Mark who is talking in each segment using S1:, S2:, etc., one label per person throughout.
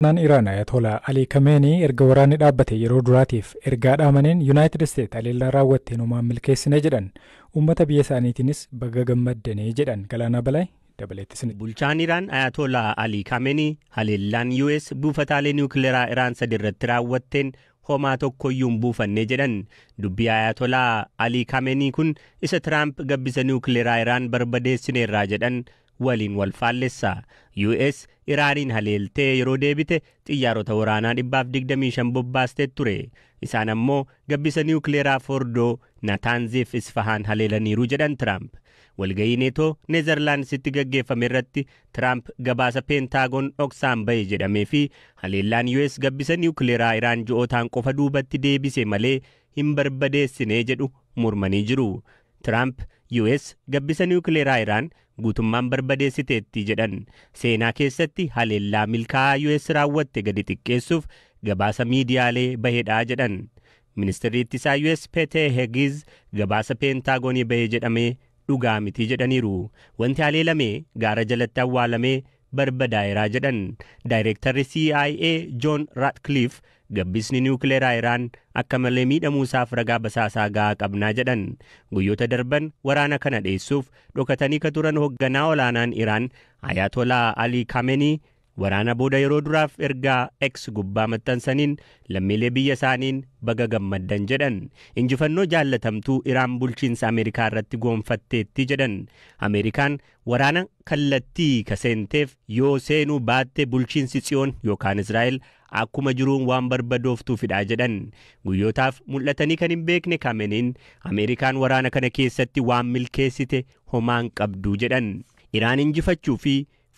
S1: Naan Iraan Ayatollah Alii Kameenii erga waraanni dhaabbate yeroo duraatiif ergaa dhaamaniin Yuunaayitid Isteet haleellaa raawwatteen homaan milkeessine jedhan. Uummata biyya isaaniitiinis baga gammaddanii jedhan. Galaanaa Balaay dabaleettis.
S2: Bulchaan Iraan Ayatollah Alii Kameenii haleellaan US buufataalee niwukileeraa Iraan sadi irratti raawwatteen homaa tokkoyyuu hin buufanne jedhan. Dubbii Ayatollah Alii Kameenii kun isa Tiraamp gabbisa niwukileeraa Iraan barbadeessineerraa jedhan waliin wal faallessa. US Iraaniin haleeltee yeroo deebite xiyyaarota waraanaa 125 bobbaastee ture. Isaan ammoo gabbisa niwukileeraa Fordoo, Nataanziif Isfahaan haleelaniiru jedhan Tiraamp. Walga'ii Neetoo Neezerlaandsitti gaggeeffame irratti Tiraamp gabaasa Peentaagoon dhoksaan bahe jedhamee fi haleellaan US gabbisa niwukileeraa Iraan ji'ootaan qofa duubatti deebise malee hin barbadeessine jedhu mormanii jiru. Tiraamp US gabbisa niwukileeraa Iraan guutummaan barbadeessiteetti jedhan. Seenaa keessatti haleellaa milkaa'aa US raawwatte gadi xiqqeessuuf gabaasa miidiyaalee bahedhaa jedhan. Ministeerri ittisaa US Pete Hegiz gabaasa Peentaagoonii bahe jedhamee dhugaa miti jedhaniiru. Wanti haleelame gaara jalatti awwaalamee barbadaa'eeraa jedhan. Daayireektarri CIA John Ratcliffe gabbisni niwukileeraa Iraan akka malee miidhamuu isaaf ragaa basaasaa gahaa qabnaa jedhan. Guyyoota darban waraana kana dheessuuf dhokatanii ka turan hoogganaa olaanaan Iraan Ayatollah Ali Khamenei waraana booda yeroo duraaf ergaa X gubbaa maxxansaniin lammiilee biyya isaaniin baga gammaddan jedhan. Injifannoo jaallatamtuu Iraan bulchiinsa Ameerikaa irratti goonfatteetti jedhan. Ameerikaan waraana kallattii kaseenteef yoo seenuu baatte bulchiinsi Tsiyoon yookaan Israa'el akkuma jiruun waan barbadooftuufidha jedhan. Guyyootaaf mul'atanii kan hin beekne Kameniin Ameerikaan waraana kana keessatti waan milkeessite homaan qabdu jedhan. Iraan injifachuu fi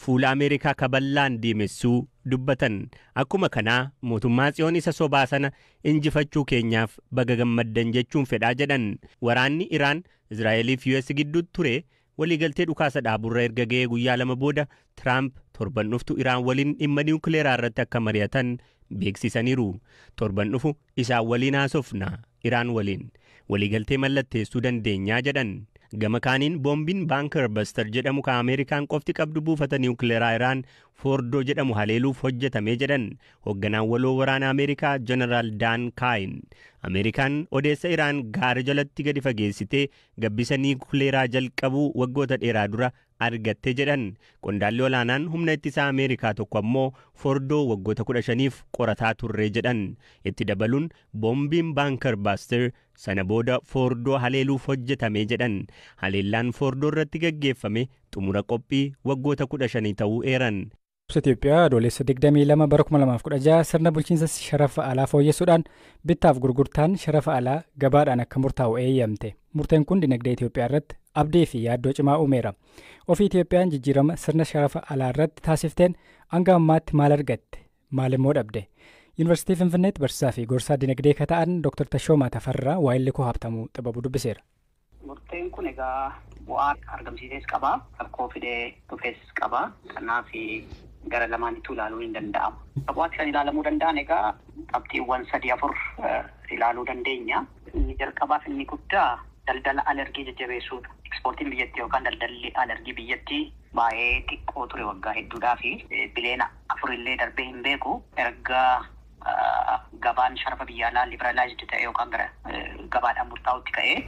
S2: fuula Ameerikaa kaballaan diimessuu dubbatan. Akkuma kanaa mootummaa Tsiyoon isa sobaa sana injifachuu keenyaaf baga gammaddan jechuun fedhaa jedhan. Waraanni Iraan Israa'eliif US gidduutti ture waliigaltee dhukaasa dhaaburra erga ga'ee guyyaa 2 booda Tiraamp torban dhuftu Iraan waliin dhimma niwukileeraa irratti akka mari'atan beeksisaniiru. Torban dhufu isaan waliin haasofna, Iraan waliin waliigaltee mallatteessuu dandeenyaa jedhan. Gama kaaniin boombiin Bunker Buster jedhamu kan Ameerikaan qofti qabdu buufata niwukileeraa Iraan Fordoo jedhamu haleeluuf hojjetame jedhan hoogganaan waloo waraana Ameerikaa Jeneraal Dan Kaayin. Ameerikaan odeessa Iraan gaara jalatti gadi fageessitee gabbisa niwukileeraa jalqabuu waggoota dheeraa dura argatte jedhan. Qondaalli olaanaan humna ittisaa Ameerikaa tokko ammoo Fordoo waggoota 15f qorataa turre jedhan. Itti dabaluun boombiin Bunker Buster sana booda Fordoo haleeluuf hojjetame jedhan. Haleellaan Fordoo irratti gaggeeffame xumura qophii waggoota 15 ta'uu eeran.
S1: Itoophiyaa Adoolessa 22 bara 2016 sirna bulchiinsa sharafa alaa fooyyessuudhaan bittaaf gurgurtaan sharafa alaa gabaadhaan akka murtaa'u eeyyamte. Murteen kun dinagdee Itoophiyaa irratti abdii fi yaaddoo cimaa uumeera. Ofii Itoophiyaan jijjiirama sirna sharafa alaa irratti taasifteen hanga ammaatti maal argatte? Maal immoo dhabde? Yuunivarsiitii Finfinneetti barsiisaa fi gorsaa dinagdee kan ta'an Dr. Tashoomaa Tafarraa waa'illi koo Habtamuu Xibabuu dubbiseera.
S3: Murteen kun egaa bu'aa argamsiises qaba, rakkoo fidee dhufes qaba. Kanaaf gara lamaanittuu ilaaluu hin danda'amu. Bu'aatti kan ilaalamuu danda'an egaa qabxiiwwan 3-4 ilaaluu dandeenya. Inni jalqabaaf inni guddaa daldala alergii jajjabeessuudha. Ekspoortiin biyyattii yookaan daldalli alergii biyyattii baay'ee xiqqoo ture waggaa hedduudhaa fi biliyoona 4 illee darbee hin beeku. Erga gabaan sharafa biyya alaa liberalaayizd ta'e yookaan gara gabaadhaan murtaa'utti ka'ee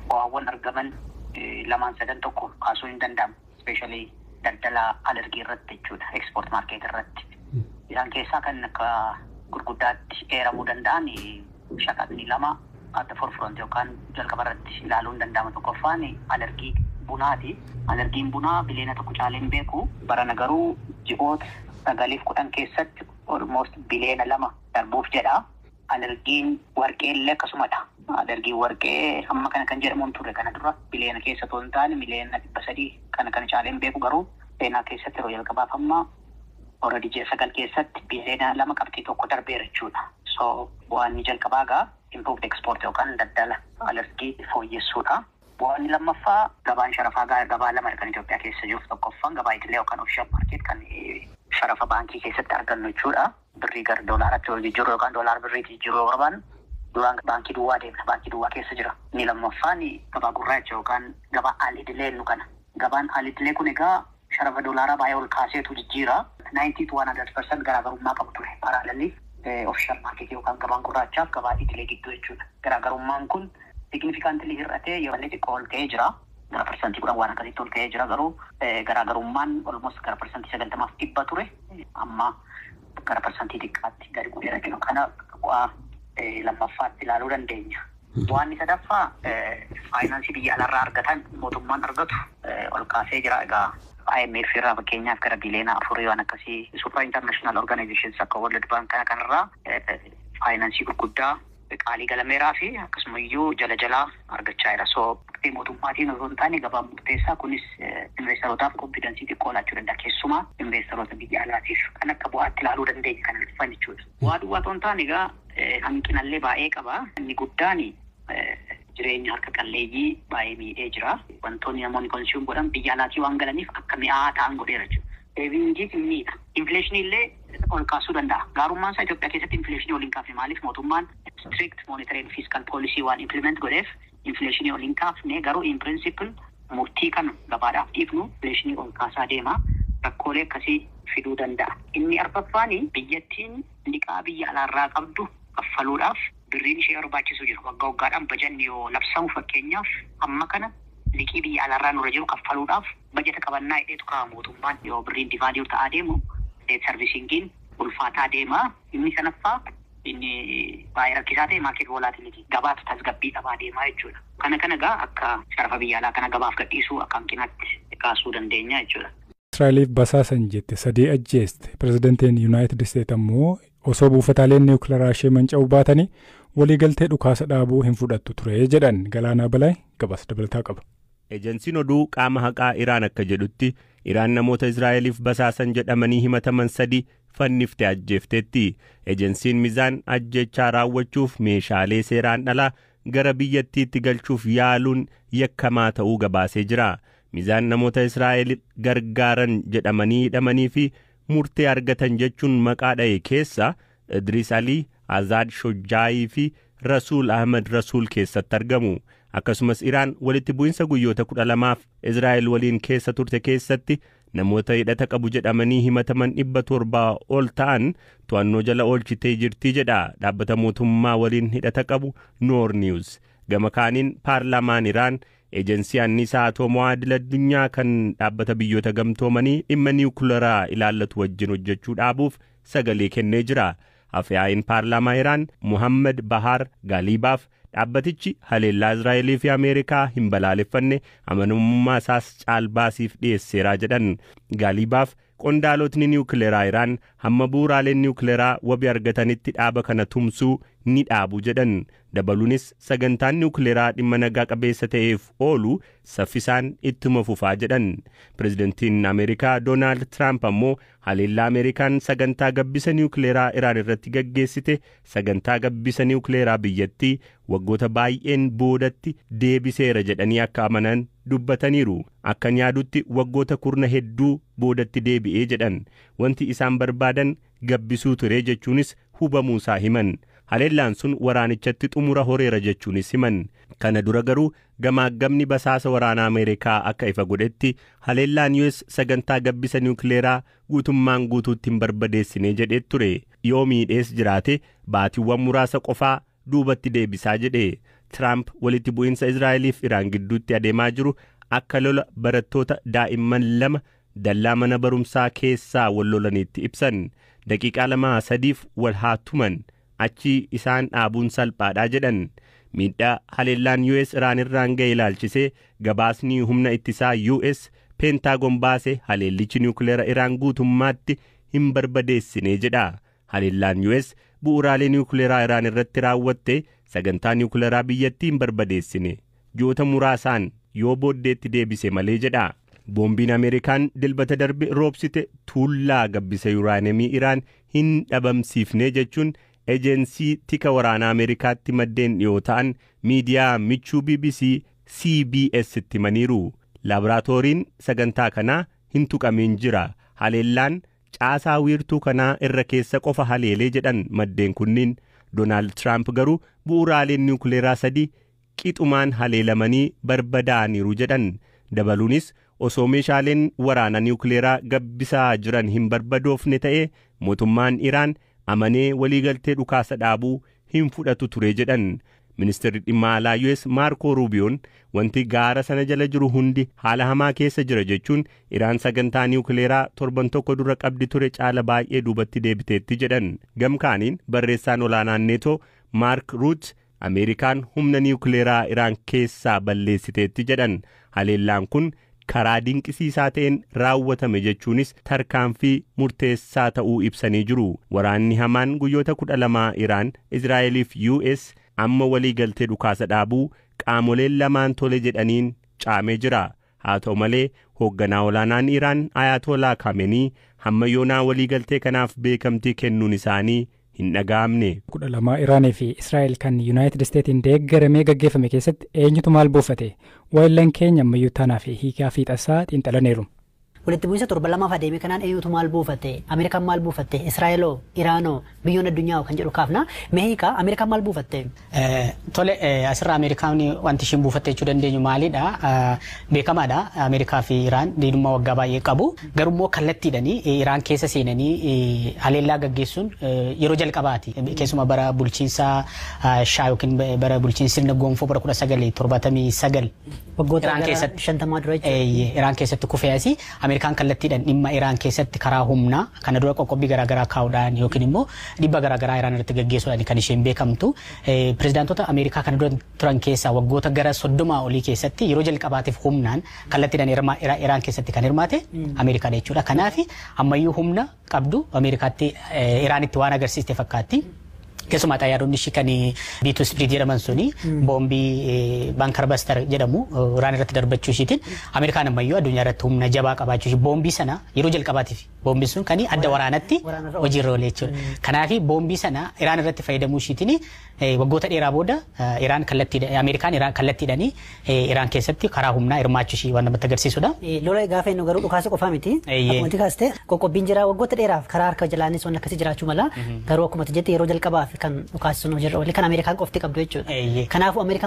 S3: bu'aawwan argaman 2-3 tokko kaasuu hin danda'amu. Ispeeshaalii daldala alergii irratti jechuudha, ekspoort maarkeet irratti. Isaan keessaa kan akka gurguddaatti eeramuu danda'an shaqaxni 2 at the forefront yookaan jalqaba irratti ilaaluu hin danda'amu. Tokkoffaan alergii bunaati. Alergiin bunaa biliyoona 1 caalee hin beeku. Barana garuu ji'oota 9 fi 10 keessatti almost biliyoona 2 darbuuf jedha. Alergiin warqee illee akkasumadha. Alergiin warqee amma kana kan jedhamu hin turre kana dura biliyoona keessa otoo hin taane miliyoona 300 kana kan caalee hin beeku garuu seenaa keessatti yeroo jalqabaaf amma already ji'a 9 keessatti biliyoona 2.1 darbeera jechuudha. So bu'aan inni jalqabaa egaa improved export yookaan daldala alergii fooyyessuudha. Bu'aan inni lammaffaa gabaan sharafaa gabaa 2 kan Itoophiyaa keessa jiru. Tokkoffaan gabaa idilee yookaan official market kan sharafa baankii keessatti argannu jechuudha. Birrii gara doolaaratti yoo jijjiirru yookaan doolaara birriitti jijjiirru yoo barbaannu duraan baankii duwwaa deemna. Baankii duwwaa keessa jira. Inni lammaffaan gabaa gurraacha yookaan gabaa al idilee nu kana. Gabaan al idilee kun egaa Sharafa doolaaraa baay'ee ol kaaseetu jijjiira. 90 to 100% garaagarummaa qabu ture. Parallelly official market yookaan gabaan gurraachaaf gabaa idilee gidduu jechuudha. Garaagarummaan kun significantly hir'atee yeroo inni xiqqoo ol ka'ee jira. Gara 10% waan akkasitti ol ka'ee jira, garuu garaagarummaan almost gara 90% ture. Amma gara parsantii xiqqaatti gadi bu'eera jiru. Kana bu'aa lammaffaatti ilaaluu dandeenya. Bu'aan sadaffaa faayinaansii biyya alaarraa argatan mootummaan argatu ol kaasee jira. Egaa IMF irraa fakkeenyaaf gara biliyoona 4 waan akkasii, super international organizations akka World Bank kana kanarraa faayinaansii gurguddaa qaalii galameeraa fi akkasumayyuu jala jalaa argachaa jira. So mootummaatiin osoo hin taane gabaan murteessaa, kunis investorotaaf confidence xiqqoo laachuu danda'a. Keessumaa investoroota biyya alaatiif kan akka bu'aatti ilaaluu dandeenya kana dhufan jechuudha. Bu'aa duwwaa otoo hin taane egaa hanqinallee baay'ee qaba. Inni guddaan jireenya harka qalleeyyii baay'ee miidhee jira. Wantoonni namoonni consume godhan biyya alaatii waan galaniif akka mi'aa ta'an godheera jechuudha. Savingiif miidha. Inflation illee ol kaasuu danda'a. Gaarummaan isaa Itoophiyaa keessatti inflation ol hin kaafne. Maaliif? Mootummaan strict monetary and fiscal policy waan implement godheef inflation ol hin kaafne. Garuu in principle murtii kana gabaadhaaf dhiifnu inflation ol kaasaa deema. Rakkoolee akkasii fiduu danda'a. Inni arfaffaan biyyattiin liqaa biyya alaarraa qabdu kaffaluudhaaf birriin ishee barbaachisu jiru. Waggaa waggaadhaan bajanni yoo labsamu, fakkeenyaaf amma kana liqii biyya alaarraa nurra jiru kaffaluudhaaf bajata qabannaa hidheetu ka'a mootummaan. Yoo birriin devalue ta'aa deemu debt servicingiin ulfaataa deema. Inni sanaffaa, inni baay'ee rakkisaa ta'e, market volatility, gabaatu tasgabbii dhabaa deemaa jechuudha. Kana kana egaa akka sharafa biyya alaa kana gabaaf gadhiisuu akka hanqinaatti kaasuu dandeenya jechuudha.
S4: Israa'eliif basaasan jette sadii ajjeeste. Pirezidantiin Yuunaayitid Isteet ammoo osoo buufataaleen niwukilaraa ishee manca'uu baatanii waliigaltee dhukaasa dhaabuu hin fudhattu ture jedhan. Galaanaa Balaay gabaasa dabalataa qaba.
S2: Ejensiin oduu qaama haqaa Iraan akka jedhutti, Iraan namoota Israa'eliif basaasan jedhamanii himataman sadi fanniftee ajjeefteetti. Ejensiin Mizaan ajjechaa raawwachuuf meeshaalee seeraan alaa gara biyyattiitti galchuuf yaaluun yakkamaa ta'uu gabaasee jira. Mizaan namoota Israa'el gargaaran jedhamanii hidhamanii fi murtee argatan jechuun maqaa dha'e keessa Idris Alii, Azaad Shojjaayii fi Rasuul Ahmed Rasuul keessatti argamu. Akkasumas Iraan walitti bu'insa guyyoota 12f Israa'el waliin keessa turte keessatti namoota hidhata qabu jedhamanii himataman 700 ol ta'an to'annoo jala oolchitee jirti jedha dhaabbata mootummaa waliin hidhata qabu Noor News. Gama kaaniin paarlaamaan Iraan ejensii anniisaa atoomaa idil addunyaa kan dhaabbata Biyyoota Gamtoomanii dhimma niwukilaraa ilaallatu wajjin hojjechuu dhaabuuf sagalee kennee jira. Afyaa'iin paarlaamaa Iraan Muhammad Bahar Gaalibaaf dhaabbatichi haleellaa Israa'elii fi Ameerikaa hin balaaleffanne, amanamummaa isaas caalbaasiif dhiyeesseeraa jedhan. Gaalibaaf qondaalotni niwukileeraa Iraan hamma bu'uuraaleen niwukileeraa wabii argatanitti dhaaba kana tumsuu ni dhaabu jedhan. Dabaluunis sagantaan niwukileeraa dhimma nagaa qabeessa ta'eef oolu saffisaan ittuma fufaa jedhan. Pirezidantiin Ameerikaa Doonaald Tiraamp ammoo haleellaa Ameerikaan sagantaa gabbisa niwukileeraa Iraan irratti gaggeessite sagantaa gabbisa niwukileeraa biyyattii waggoota baay'een boodatti deebiseera jedhanii akka amanan dubbataniiru. Akkan yaadutti waggoota kurna hedduu boodatti deebi'ee jedhan. Wanti isaan barbaadan gabbisuu ture jechuunis hubamuusaa himan. Haleellaan sun waraanichatti xumura horeera jechuunis himan. Kana dura garuu gamaaggamni basaasa waraanaa Ameerikaa akka ifa godhetti haleellaan US sagantaa gabbisa niwukileeraa guutummaan guutuutti hin barbadeessine jedhee ture. Yoo miidhees jiraate baatiiwwan muraasa qofaa duubatti deebisaa jedhe. Tiraamp walitti bu'insa Israa'eliif Iraan gidduutti adeemaa jiru akka lola barattoota daa'imman lama dallaa mana barumsaa keessaa wal lolaniitti ibsan. Daqiiqaa 2 sadiif wal haa tuman, achi isaan dhaabuun salphaadha jedhan. Miidhaa haleellaan US Iraan irraan ga'e ilaalchisee gabaasni humna ittisaa US Peentaagon baase haleellichi niwukileera Iraan guutummaatti hin barbadeessine jedha. Haleellaan US bu'uuraalee niwukileeraa Iraan irratti raawwatte sagantaa niwukileeraa biyyattii hin barbadeessine, ji'oota muraasaan yoo booddeetti deebise malee jedha. Boombiin Ameerikaan Dilbata darbe roobsite tuullaa gabbisa yuuraanemii Iraan hin dhabamsiifne jechuun ejensii tika waraanaa Ameerikaatti maddeen dhiyoo ta'an miidiyaa michuu BBC CBS itti himaniiru. Laaboraatooriin sagantaa kanaa hin tuqamin jira. Haleellaan caasaa wiirtuu kanaa irra keessa qofa haleelee jedhan maddeen kunniin. Doonaald Tiraamp garuu bu'uuraaleen niwukileeraa sadii qixumaan haleelamanii barbadaa'aniiru jedhan. Dabaluunis Osoo meeshaaleen waraana niwukileeraa gabbisaa jiran hin barbadoofne ta'e, mootummaan Iraan amanee waliigaltee dhukaasa dhaabuu hin fudhatu ture jedhan. Ministeerri dhimma alaa US Maarkoo Ruubiyoon wanti gaara sana jala jiru hundi haala hamaa keessa jira jechuun, Iraan sagantaa niwukileeraa torban tokko dura qabdi ture caala baay'ee duubatti deebiteetti jedhan. Gamkaaniin barreessaan olaanaan Neetoo Maark Ruut Ameerikaan humna niwukileeraa Iraan keessaa balleessiteetti jedhan. Haleellaan kun karaa dinqisiisaa ta'een raawwatame jechuunis tarkaanfii murteessaa ta'uu ibsanii jiru. Waraanni hamaan guyyoota 12 Iraan, Israa'eliif US amma waliigaltee dhukaasa dhaabuu qaamoleen lamaan tole jedhaniin caamee jira. Haa ta'u malee, hoogganaa olaanaan Iraan Ayatolaa Kamenii hamma yoonaa waliigaltee kanaaf beekamtii kennuun isaanii hin dhaga'amne.
S1: 12 Iraanii fi Israa'el kan Yuunaayitid Isteetiin deeggaramee gaggeeffame keessatti eenyutu maal buufate? Waayillan keenya ammayyuu tanaa fi hiikaa fiixasaa xiinxalaniiru.
S5: Walitti bu'iinsa torba lamaaf adeeme kanaan eenyutu maal buufate? Ameerikaan maal buufatte? Israa'eloo? Iraanoo? Biyyoon addunyaa kan jedhu kaafna. Mee hiikaa, Ameerikaan maal buufatte?
S6: Tole, asirraa Ameerikaan wanti ishiin buufatte jechuu dandeenyu maalidha? Beekamaadha. Ameerikaa fi Iraan diinummaa waggaa baay'ee qabu. Garuu kallattiidhanii Iraan keessa seenanii haleellaa gaggeessuun yeroo jalqabaati. Keessumaa bara bulchiinsa Shaa yookiin bara bulchiinsa sirna gonfoo bara 1979
S5: Waggoota
S6: Iraan keessatti
S5: 50 dura jechuudha.
S6: Iraan keessatti kufee asii Ameerikaan kallattiidhaan dhimma Iraan keessatti karaa humnaa, kana dura qoqqobbii garaagaraa kaa'uudhaan yookiin immoo dhibba garaagaraa Iraan irratti gaggeessuudhaan kan isheen beekamtu. Pirezidaantota Ameerikaa kana dura turan keessaa waggoota gara 30 olii keessatti yeroo jalqabaatiif humnaan kallattiidhaan Iraan keessatti kan hirmaate Ameerikaadha jechuudha. Kanaaf ammayyuu humna qabdu Ameerikaatti Iraanitti waan agarsiiste fakkaatti. Keessumaa xayyaaronni ishii kan B2 Spirit jedhaman suni boombii bunker buster jedhamu Iraan irratti darbachuu ishiitiin Ameerikaan ammayyuu addunyaa irratti humna jabaa qabaachuu ishii, boombii sana yeroo jalqabaatiif boombiin sun kan adda waraanatti hojiirra oole jechuudha. Kanaaf boombii sana Iraan irratti fayyadamuu ishiitiin waggoota dheeraa booda Iraan kallattii Ameerikaan Iraan kallattiidhanii Iraan keessatti karaa humnaa hirmaachuu ishii waan namatti agarsiisudha.
S5: Lola gaafa inni garuu dhukaasa qofaa miti. Akkuma kaaste qoqqobbiin jira, waggoota dheeraaf karaa harka jalaanis waan akkasii jiraachuu mala. Garuu akkuma jette yeroo jalqabaaf kan dhukaasa sun hojiirra oole kan Ameerikaan qofti qabdu jechuudha. Kanaafuu Ameerikaan